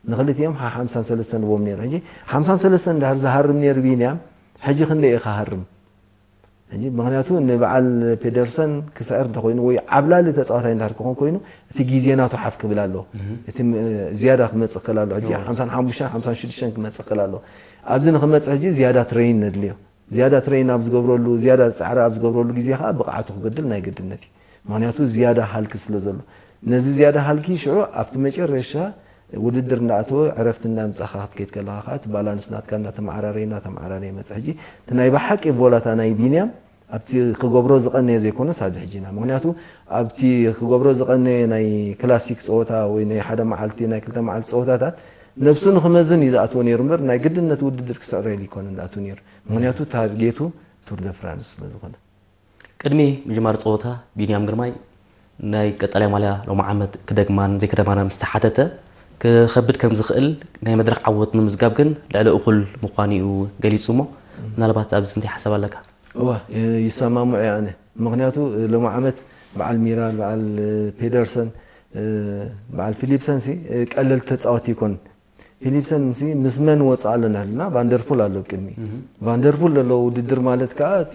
ንክልቲኦም ሓ ሓምሳን ሰለስተን ንቦም ነይሩ። ሕጂ ሓምሳን ሰለስተን እንድሕር ዝሃርም ነይሩ ቢንያም፣ ሕጂ ክንደይ እዩ ክሃርም? ሕጂ ምክንያቱ ንበዓል ፔደርሰን ክስዕር እንተኮይኑ ወይ ዓብላሊ ተፃዋታይ እንድሕር ክኾን ኮይኑ እቲ ግዜ ናቱ ሓፍ ክብል ኣለዎ። እቲ ዝያዳ ክመፅእ ክእል ኣሎ። ሕጂ ሓምሳን ሓሙሽተን ሓምሳን ሽዱሽተን ክመፅእ ክእል ኣለዎ። ኣብዚ ንክመፅእ ሕጂ ዝያዳ ትረይን ነድልዮ። ዝያዳ ትረይን ኣብ ዝገብረሉ ዝያዳ ፃዕሪ ኣብ ዝገብረሉ ግዜ ከዓ ብቕዓቱ ክገድል ናይ ግድነት እዩ። ምክንያቱ ዝያዳ ሃልኪ ስለ ዘሎ ነዚ ዝያዳ ሃልኪ ሽዑ ኣብቲ መጨረሻ ውድድር እንዳኣተወ ዕረፍቲ እንዳምጻኻ ክትከይድ ከለኻ ከዓ እቲ ባላንስ ናትካ እንዳተመዓራረየ እንዳተመዓራረየ ይመጽእ። ሕጂ እቲ ናይ ብሓቂ ቮላታ ናይ ቢንያም ኣብቲ ክገብሮ ዝቐነየ ዘይኮነስ ኣብ ሕጂና፣ ምክንያቱ ኣብቲ ክገብሮ ዝቐነየ ናይ ክላሲክ ጸወታ ወይ ናይ ሓደ መዓልቲ ናይ ክልተ መዓልቲ ጸወታታት ነብሱ ንክመዝን እዩ ዝኣትዎ ነይሩ እምበር ናይ ግድነት ውድድር ክስዕረሉ ይኮነን ዝኣትዎ ነይሩ። ምክንያቱ ታርጌቱ ቱር ደ ፍራንስ ስለ ዝኾነ። ቅድሚ ምጅማር ጸወታ ቢንያም ግርማይ ናይ ቀጠልያ ማልያ ሎሚ ዓመት ክደግማን ዘይክደግማን ምስ ተሓተተ ክኸብድ ከም ዝኽእል ናይ መድረኽ ዓወት ምምዝጋብ ግን ልዕሊ እኹል ምዃኑ እዩ ገሊጹ እሞ ምናልባት ኣብዚ እንታይ ሓሳብ ኣለካ? እዋ ይሰማምዑ እየ ኣነ። ምክንያቱ ሎሚ ዓመት በዓል ሚራል፣ በዓል ፔደርሰን፣ በዓል ፊሊፕሰን ሲ ቀለል ተጻወት ይኮን። ፊሊፕሰን ሲ ምስ መን ወጻ ኣሎ ንሕልና ቫንደርፑል ኣሎ ቅድሚ ቫንደርፑል ዘሎ ውድድር ማለት ከዓ እቲ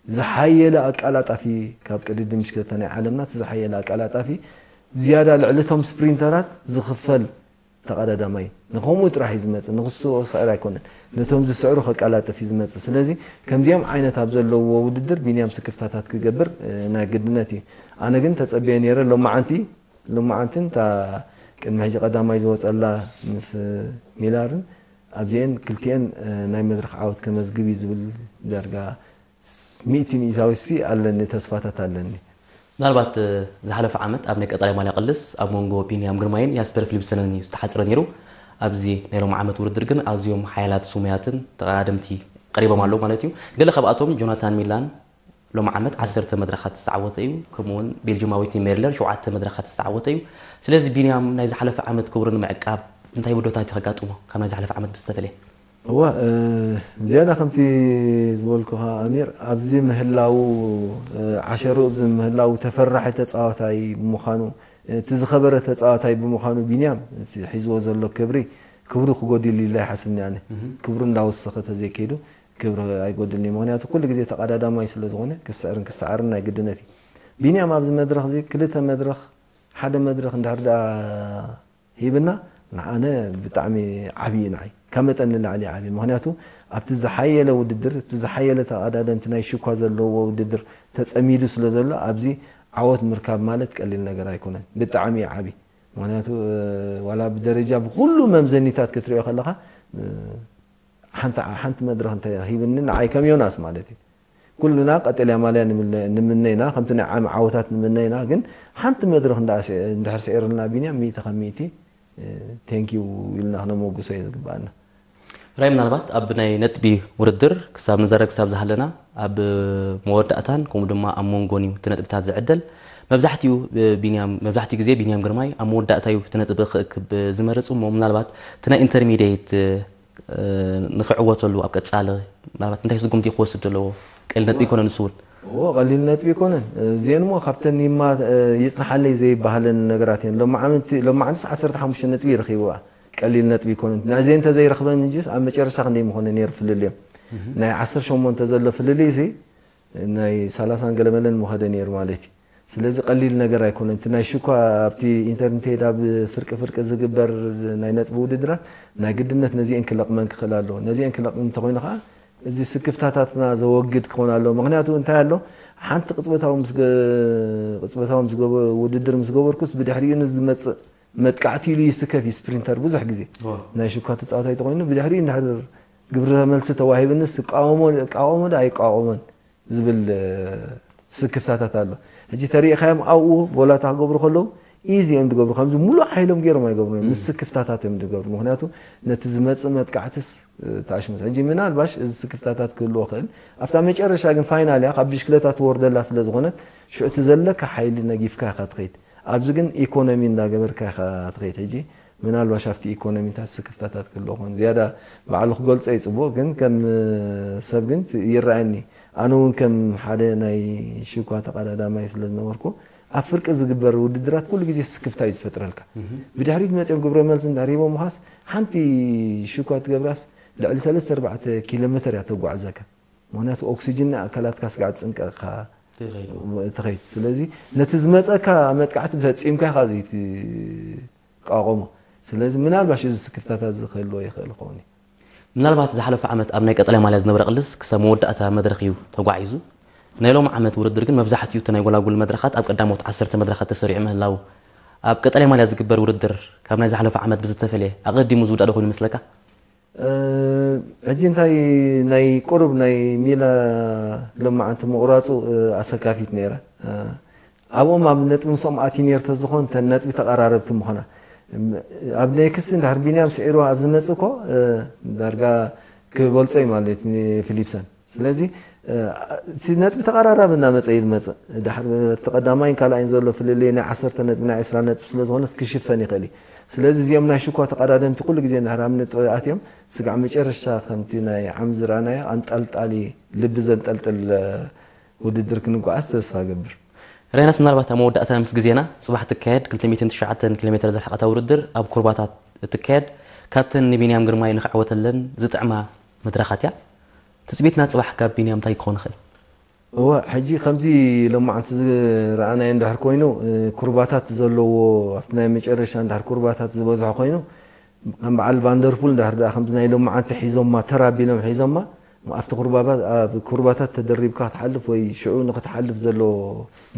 ዝሓየለ ኣቃላጣፊ ካብ ቅድድም ምሽክለታ ናይ ዓለምና እቲ ዝሓየለ ኣቃላጣፊ ዝያዳ ልዕሊ እቶም ስፕሪንተራት ዝኽፈል ተቐዳዳማይ ንኸምኡ ጥራሕ እዩ ዝመፅእ። ንክስኡ ክስዕር ኣይኮነን፣ ነቶም ዝስዕሩ ከቃላጥፍ እዩ ዝመፅእ። ስለዚ ከምዚኦም ዓይነት ኣብ ዘለዎ ውድድር ቢንያም ስክፍታታት ክገብር ናይ ግድነት እዩ። ኣነ ግን ተፀቢየ ነይረ ሎማዓንቲ ሎማዓንትን እታ ቅድሚ ሕጂ ቀዳማይ ዝወፀላ ምስ ሚላርን ኣብዚአን ክልቲአን ናይ መድረክ ዓወት ከመዝግብ እዩ ዝብል ዳርጋ ሚእቲ ሚእታዊ ሲ ኣለኒ ተስፋታት ኣለኒ። ምናልባት ዝሓለፈ ዓመት ኣብ ናይ ቀጣላይ ማልያ ቅልስ ኣብ መንጎ ቢንያም ግርማይን ያስፐር ፊሊፕሰንን እዩ ዝተሓፅረ ነይሩ። ኣብዚ ናይ ሎም ዓመት ውድድር ግን ኣዝዮም ሓያላት ስሙያትን ተቐዳደምቲ ቀሪቦም ኣለዉ ማለት እዩ። ገለ ካብኣቶም ጆናታን ሚላን ሎም ዓመት ዓሰርተ መድረኻት ዝተዓወተ እዩ። ከምኡ እውን ቤልጅማዊ ቲም ሜርለር ሸውዓተ መድረኻት ዝተዓወተ እዩ። ስለዚ ቢንያም ናይ ዝሓለፈ ዓመት ክብሩ ንምዕቃብ እንታይ ብድሆታት እዩ ከጋጥሞ ካብ ናይ ዝሓለፈ ዓመት ብዝተፈለየ? እዋ ዝያዳ ከምቲ ዝበልኩኻ ኣሚር ኣብዚ ምህላው ዓሸርኡ ኣብዚ ምህላው ተፈራሒ ተፃዋታይ ብምዃኑ እቲ ዝኸበረ ተፃዋታይ ብምዃኑ ቢንያም ሒዝዎ ዘሎ ክብሪ ክብሩ ክጎድል ኢለ ይሓስብኒ ኣነ። ክብሩ እንዳወሰኸ ተዘይከይዱ ክብሪ ኣይጎድልኒ። ምክንያቱ ኩሉ ግዜ ተቐዳዳማይ ስለ ዝኾነ ክስዕርን ክሰዓርን ናይ ግድነት እዩ። ቢንያም ኣብዚ መድረኽ እዚ ክልተ መድረኽ ሓደ መድረኽ እንድሕር ደኣ ሂብና ንዓነ ብጣዕሚ ዓብዪ ንዓይ ካብ መጠን ንላዕሊ ዓብዪ። ምክንያቱ ኣብቲ ዝሓየለ ውድድር እቲ ዝሓየለ ተቐዳደምቲ ናይ ሽኳ ዘለዎ ውድድር ተፀሚዱ ስለ ዘሎ ኣብዚ ዓወት ምርካብ ማለት ቀሊል ነገር ኣይኮነን። ብጣዕሚ እዩ ዓብዪ። ምክንያቱ ዋላ ብደረጃ ብኩሉ መምዘኒታት ክትሪኦ ከለካ ሓንቲ ሓንቲ መድረክ እንተ ሂብኒ ንዓይ ከም ዮናስ ማለት እዩ ኩልና ቀጠልያ ማልያ ንምነ- ንምነ ኢና ከምቲ ናይ ዓሚ ዓወታት ንምነ ኢና ግን ሓንቲ መድረክ እንዳ- እንድሕር ስዒርልና ቢንያም ሚእቲ ካብ ሚእቲ ቴንኪዩ ኢልና ክነመጉሶ እዩ ዝግባኣና። ራይ ምናልባት ኣብ ናይ ነጥቢ ውድድር ክሳብ ንዘረብ ክሳብ ዝሃለና ኣብ መወዳእታን ከምኡ ድማ ኣብ መንጎን እዩ እቲ ነጥብታት ዝዕደል። መብዛሕትኡ ቢንያም መብዛሕትኡ ግዜ ቢንያም ግርማይ ኣብ መወዳእታ እዩ እቲ ነጥቢ ክእክብ ዝመርጽ እሞ ምናልባት እቲ ናይ ኢንተርሚዲየት ንክዕወተሉ ኣብ ቀጻሊ ምናልባት እንታይ ስጉምቲ ክወስድ ዘለዎ ቀሊል ነጥቢ ይኮነ ንሱ እውን እዎ ቀሊል ነጥቢ ይኮነን እዚአን እሞ ካብተን ይማ ይፅንሓለይ ዘይበሃለን ነገራት እየን ሎማዓንቲ ሎማዓንትስ ዓሰርተ ሓሙሽተ ነጥቢ ረኪብዋ ቀሊል ነጥቢ ይኮነን ናይዘን እንተዘይረክበን እንጂስ ኣብ መጨረሻ ክንደይ ምኮነ ነይሩ ፍልልዮም ናይ ዓሰርተ ሸሞንተ ዘሎ ፍልልይ ሲ ናይ ሰላሳን ገለመለን ምኸደ ነይሩ ማለት እዩ ስለዚ ቀሊል ነገር ኣይኮነን እቲ ናይ ሽኳ ኣብቲ ኢንተርንቴድ ኣብ ፍርቂ ፍርቂ ዝግበር ናይ ነጥቢ ውድድራት ናይ ግድነት ነዚአን ክለቕመን ክኽእል ኣለዎ ነዚአን ክለቕም እንተኮይኑ ከዓ እዚ ስክፍታታትና ዘወግድ ክኾን ኣለዎ ምክንያቱ እንታይ ኣሎ ሓንቲ ቅፅበታዊ ምስ ቅፅበታዊ ምስ ውድድር ምስ ገበርኩስ ብድሕሪኡ ንዝመፅእ መጥቃዕቲ ኢሉ ይስከፍ እዩ ስፕሪንተር ብዙሕ ግዜ ናይ ሽኳ ተፃዋታይ ተኮይኑ ብድሕሪኡ እንድሕር ግብረ መልሲ ተዋሂብንስ እቃወሞ ዶ ኣይቃወሞን ዝብል ስክፍታታት ኣሎ ሕጂ ተሪእኻዮም ኣብኡ ቮላታ ክገብሩ ከለዉ ኢዚ እዮም ዝገብሩ ከምዚ ሙሉእ ሓይሎም ገይሮም ኣይገብሩ ምስ ስክፍታታት እዮም ዝገብሩ ምክንያቱ ነቲ ዝመፅእ መጥቃዕትስ ተኣሽሙት ሕጂ ምናልባሽ እዚ ስክፍታታት ክህልዎ ክእል ኣብታ መጨረሻ ግን ፋይናል እያ ካብ ብሽክለታ ትወርደላ ስለ ዝኾነት ሽዑ እቲ ዘለካ ሓይሊ ነጊፍካ ኢኻ ትኸይድ ኣብዚ ግን ኢኮኖሚ እንዳገበርካ ኢኻ ትኸይድ ሕጂ ምናልባሽ ኣብቲ ኢኮኖሚታት ስክፍታታት ክህልዎ ክኾን ዝያዳ ባዕሉ ክገልጾ ይጽቡቕ ግን ከም ሰብ ግን ይረኣየኒ ኣነ እውን ከም ሓደ ናይ ሽኳ ተቐዳዳማይ ስለ ዝነበርኩ ኣብ ፍርቂ ዝግበር ውድድራት ኩሉ ግዜ ስክፍታ እዩ ዝፈጥረልካ ብድሕሪት መፅኦም ግብረ መልሲ እንዳሪቦም ምኻስ ሓንቲ ሽኳ ትገብራስ ልዕሊ 34 ኪሎ ሜትር እያ ተጓዕዘካ ምክንያቱ ኦክሲጅን ንኣካላትካ ስጋዕ ትፅንቀቕካ ትኸይድ ስለዚ ነቲ ዝመፀካ መጥቃዕቲ ፈፂምካ ኢኻ ዘይትቃወሞ ስለዚ ምናልባሽ እዚ ስክፍታታት እዚ ክህልዎ ይኽእል ኸውን እዩ ምናልባት ዝሓለፈ ዓመት ኣብ ናይ ቀጠልያ ማልያ ዝነበረ ቅልስ ክሳብ መወዳእታ መድረኽ እዩ ተጓዒዙ ናይ ሎም ዓመት ውድድር ግን መብዛሕትኡ እቲ ናይ ጎላጉል መድረኻት ኣብ ቀዳሞት ዓሰርተ መድረኻት ተሰሪዑ ምህላው፣ ኣብ ቀጠልያ ማልያ ዝግበር ውድድር ካብ ናይ ዝሓለፈ ዓመት ብዝተፈለየ ኣቐዲሙ ዝውዳእ ዶ ኮይኑ ይመስለካ? ሕጂ እንታይ ናይ ቁሩብ ናይ ሚላ ሎማዓንቲ ምቑራፁ ኣሰካፊት ነይራ። ኣብኦም ኣብ ነጥቢ ምስኦም ኣትዩ ነይሩ ተዝኾን እተን ነጥቢ ተቐራረብቲ ምኾና። ኣብ ኔክስት እንድሕር ቢንያም ስዒሩ ኣብ ዝመፅእ እኮ ዳርጋ ክበልፆ እዩ ማለት ንፊሊፕሰን። ስለዚ እቲ ነጥቢ ተቐራራቢ እናመፀ እዩ ዝመፅእ። ድሕር እቲ ቀዳማይን ካልኣይን ዘሎ ፍልልይ ናይ ዓሰርተ ነጥቢ ናይ ዕስራ ነጥቢ ስለዝኾነስ ክሽፈን ይኽእል እዩ። ስለዚ እዚኦም ናይ ሽኳ ተቐዳደምቲ ኩሉ ግዜ እንድሕር ኣብ ነጥቢ ኣትዮም ስጋዕ መጨረሻ ከምቲ ናይ ዓም ዝረኣናዮ ኣንጠልጣሊ ልቢ ዘንጠልጥል ውድድር ክንጓዓዝ ተስፋ ገብር። ራይናስ፣ ምናልባት ኣብ መወዳእታ ምስ ግዜና ፅባሕ ትካየድ ክልተ ሚእትን ትሽዓተን ኪሎ ሜትር ዝረሓቐታ ውድድር ኣብ ኩርባታት እትካየድ፣ ካብተን ንቢንያም ግርማይ ንክዕወተለን ዝጥዕማ መድረኻት እያ። ትፅቢትና ፅባሕ ካብ ቢንያም እንታይ ክኾን ይኽእል? እወ፣ ሕጂ ከምዚ ሎማዓንቲ ዝረኣናዮ እንድሕር ኮይኑ ኩርባታት ዘለዎ ኣብቲ ናይ መጨረሻ እንድሕር ኩርባታት ዝበዝሖ ኮይኑ ከም በዓል ቫንደርፑል እንድሕር ደኣ ከምዚ ናይ ሎማዓንቲ ሒዞማ ተራቢሎም ሒዞማ ኣብቲ ኩርባባት ኣብ ኩርባታት ተደሪብካ ክትሓልፍ ወይ ሽዑ ንክትሓልፍ ዘሎ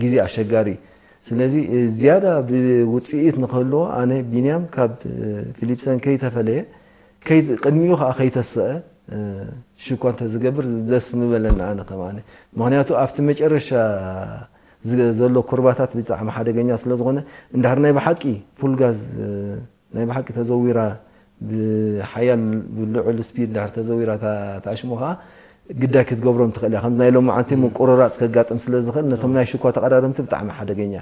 ግዜ ኣሸጋሪ እዩ። ስለዚ ዝያዳ ብውፅኢት ንክህልዎ ኣነ ቢንያም ካብ ፊሊፕሰን ከይተፈለየ ቅድሚኡ ከዓ ከይተሰአ ሽኳ እንተዝገብር ደስ ምበለኒ ኣነ ከም ኣነ። ምክንያቱ ኣብቲ መጨረሻ ዘሎ ኩርባታት ብጣዕሚ ሓደገኛ ስለዝኾነ እንድሕር ናይ ብሓቂ ፉል ጋዝ ናይ ብሓቂ ተዘዊራ ብሓያል ብልዑል ስፒድ ድሕር ተዘዊራ ተኣሽሙ ከዓ ግዳይ ክትገብሮም ትኽእል እያ። ከምዚ ናይ ሎማዓንቲ ምቁርራፅ ከጋጥም ስለዝኽእል ነቶም ናይ ሽኳ ተቐዳደምቲ ብጣዕሚ ሓደገኛ።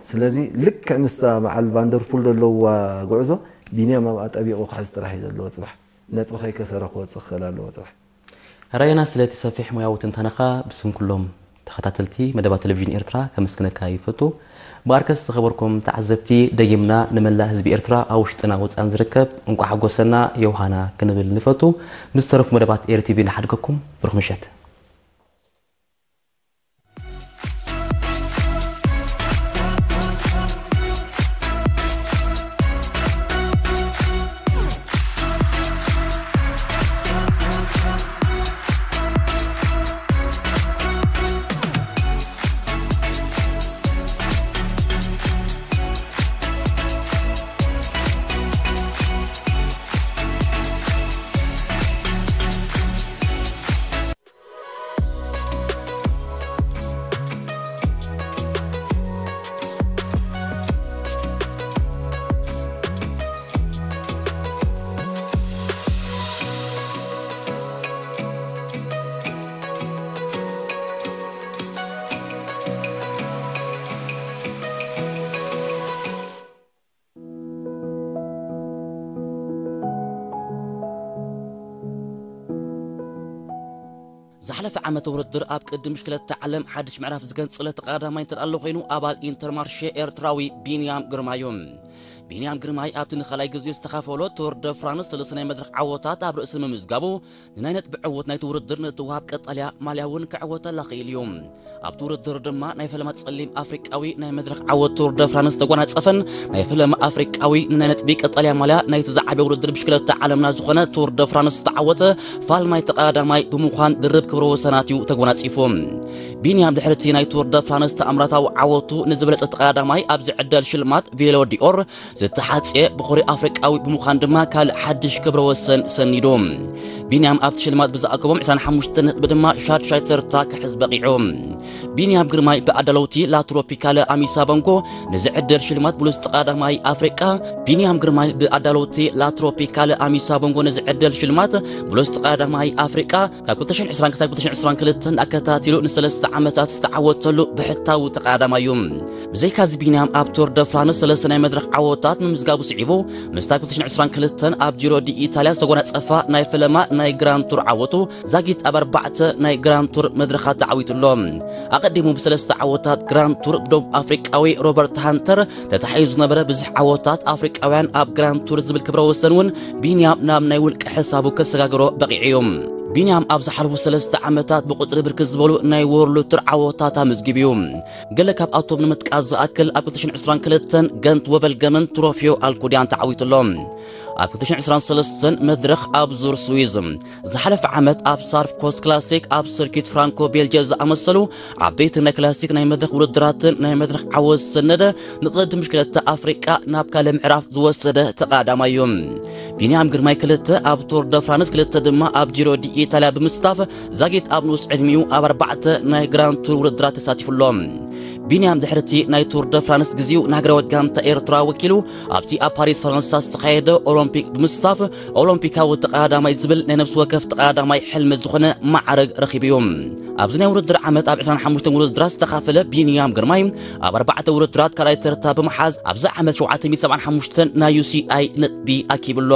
ስለዚ ልክዕ ምስታ በዓል ቫንደርፑል ዘለዋ ጉዕዞ ቢንያም ኣብኣ ጠቢቑ ክሕዝ ጥራሕ እዩ ዘለዎ ፅባሕ። ነጥቢ ከይከሰረ ክወፅእ ክኽእል ኣለዎ ፅባሕ። ራየና፣ ስለቲ ሰፊሕ ሞያዊ ትንተናኻ ብስም ኩሎም ተኸታተልቲ መደባት ቴሌቪዥን ኤርትራ ከመስግነካ ይፈቱ። ብኣርከስ ዝኸበርኩም ተዓዘብቲ፣ ደጊምና ንመላእ ህዝቢ ኤርትራ ኣብ ውሽጥና ወጻን ዝርከብ እንቋዕ ሓጎሰና ዮሃና ክንብል ንፈቱ። ብዝተረፉ መደባት ኤርቲቪ ንሓድገኩም። ብሩኽ ምሸት። ዝሓለፈ ዓመት ውድድር ኣብ ቅድም ሽክለታ ዓለም ሓድሽ ምዕራፍ ዝገንጸለ ተቐዳዳማይ እንተ ኣሎ ኮይኑ ኣባል ኢንተርማርሼ ኤርትራዊ ቢንያም ግርማይ እዩ። ቢንያም ግርማይ ኣብቲ ንኻልኣይ ግዜ ዝተኻፈሎ ቱር ደ ፍራንስ ሰለስተ ናይ መድረኽ ዓወታት ኣብ ርእሲ ምምዝጋቡ ንናይ ነጥቢ ዕውት ናይቲ ውድድር ንእትወሃብ ቀጠልያ ማልያ እውን ክዕወተላ ክኢሉ እዩ። ኣብቲ ውድድር ድማ ናይ ፈለማ ጸሊም ኣፍሪቃዊ ናይ መድረኽ ዓወት ቱር ደ ፍራንስ ተጓናጸፈን ናይ ፈለማ ኣፍሪቃዊ ንናይ ነጥቢ ቀጠልያ ማልያ ናይቲ ዝዓበየ ውድድር ብሽክለታ ዓለምና ዝኾነ ቱር ደ ፍራንስ ዝተዓወተ ፋልማይ ተቐዳዳማይ ብምዃን ድርብ ክብረ ወሰናት እዩ ተጎናጺፉ። ቢንያም ድሕሪ እቲ ናይ ቱር ደ ፍራንስ ተኣምራታዊ ዓወቱ ንዝበለጸ ተቐዳዳማይ ኣብዚ ዕደል ሽልማት ቬሎ ዲኦር ዝተሓጽየ ብኹሪ ኣፍሪቃዊ ብምዃን ድማ ካልእ ሓድሽ ክብረ ወሰን ሰኒዱ። ቢንያም ኣብቲ ሽልማት ብዝኣከቦም ዕስራን ሓሙሽተ ነጥቢ ድማ ሻድሻይ ተርታ ክሕዝ በቒዑ። ቢንያም ግርማይ ብኣዳለውቲ ላትሮፒካለ ኣሚሳ ቦንጎ ንዝዕደል ሽልማት ብሉጽ ተቐዳዳማይ ኣፍሪቃ። ቢንያም ግርማይ ብኣዳለውቲ ላትሮፒካለ ኣሚሳ ቦንጎ ንዝዕደል ሽልማት ብሉጽ ተቐዳዳማይ ኣፍሪቃ ካብ ክልተ ሽሕን ዕስራን ክሳብ ክልተ ሽሕን ዕስራን ክልተን ኣከታቲሉ ንሰለስተ ዓመታት ዝተዓወተሉ ብሕታዊ ተቐዳዳማይ እዩ። ብዘይካዚ ቢንያም ኣብ ቱር ደ ፍራንስ ሰለስተ ናይ መድረኽ ዓወታት ምምዝጋቡ ስዒቡ ምስታ ክልተ ሽሕን ዕስራን ክልተን ኣብ ጂሮ ዲ ኢታልያ ዝተጎናጸፋ ናይ ፈለማ ናይ ግራንድ ቱር ዓወቱ ዛጊት ኣብ ኣርባዕተ ናይ ግራንድ ቱር መድረኻት ተዓዊቱ ኣሎ። ኣቐዲሙ ብሰለስተ ዓወታት ግራንድ ቱር ብደቡብ ኣፍሪቃዊ ሮበርት ሃንተር ተታሒዙ ዝነበረ ብዙሕ ዓወታት ኣፍሪቃውያን ኣብ ግራንድ ቱር ዝብል ክብረ ወሰን እውን ቢንያም ናብ ናይ ውልቂ ሕሳቡ ከሰጋግሮ በቒዑ እዩ። ቢንያም ኣብ ዝሓለፉ ሰለስተ ዓመታት ብቁጽሪ ብርክት ዝበሉ ናይ ወርልድ ቱር ዓወታት ኣመዝጊቡ እዩ። ገለ ካብኣቶም ንምጥቃስ ዝኣክል ኣብ ክልተ ሽሕን ዕስራን ክልተን ገንት ወበልገምን ትሮፊዮ ኣልኩድያን ተዓዊቱ ኣሎ። ኣብ ክልተ ሽሕን ዕስራን ሰለስተን መድረኽ ኣብ ዙር ስዊዝ፣ ዝሓለፈ ዓመት ኣብ ሳርፍ ኮስት ክላሲክ ኣብ ሰርኪት ፍራንኮ ቤልጅ ዝኣመሰሉ ዓበይቲ ናይ ክላሲክ ናይ መድረኽ ውድድራትን ናይ መድረኽ ዓወት ዝሰነደ፣ ንቕድድም ብሽክለታ ኣፍሪቃ ናብ ካልእ ምዕራፍ ዝወሰደ ተቐዳዳማይ እዩ። ቢንያም ግርማይ ክልተ ኣብ ቱር ደ ፍራንስ፣ ክልተ ድማ ኣብ ጂሮ ዲ ኢታልያ ብምስታፍ፣ ዛጊት ኣብ ንኡስ ዕድሚኡ ኣብ ኣርባዕተ ናይ ግራንድ ቱር ውድድራት ተሳቲፉ ኣሎ። ቢንያም ድሕርቲ ናይ ቱር ደ ፍራንስ ግዜኡ ንሃገራዊት ጋንታ ኤርትራ ወኪሉ ኣብቲ ኣብ ፓሪስ ፈረንሳ ዝተኻየደ ኦሎምፒክ ብምስታፍ፣ ኦሎምፒካዊ ተቐዳዳማይ ዝብል ናይ ነፍሲ ወከፍ ተቐዳዳማይ ሕልሚ ዝኾነ ማዕረግ ረኺቡ እዩ። ኣብዚ ናይ ውድድር ዓመት ኣብ ዕስራን ሓሙሽተን ውድድራት ዝተኻፈለ ቢንያም ግርማይ ኣብ ኣርባዕተ ውድድራት ካልኣይ ተርታ ብምሓዝ ኣብዚ ዓመት ሸውዓተ ሚእቲ ሰብዓን ሓሙሽተን ናይ ዩ ሲ ኣይ ነጥቢ ኣኪቡ ኣሎ።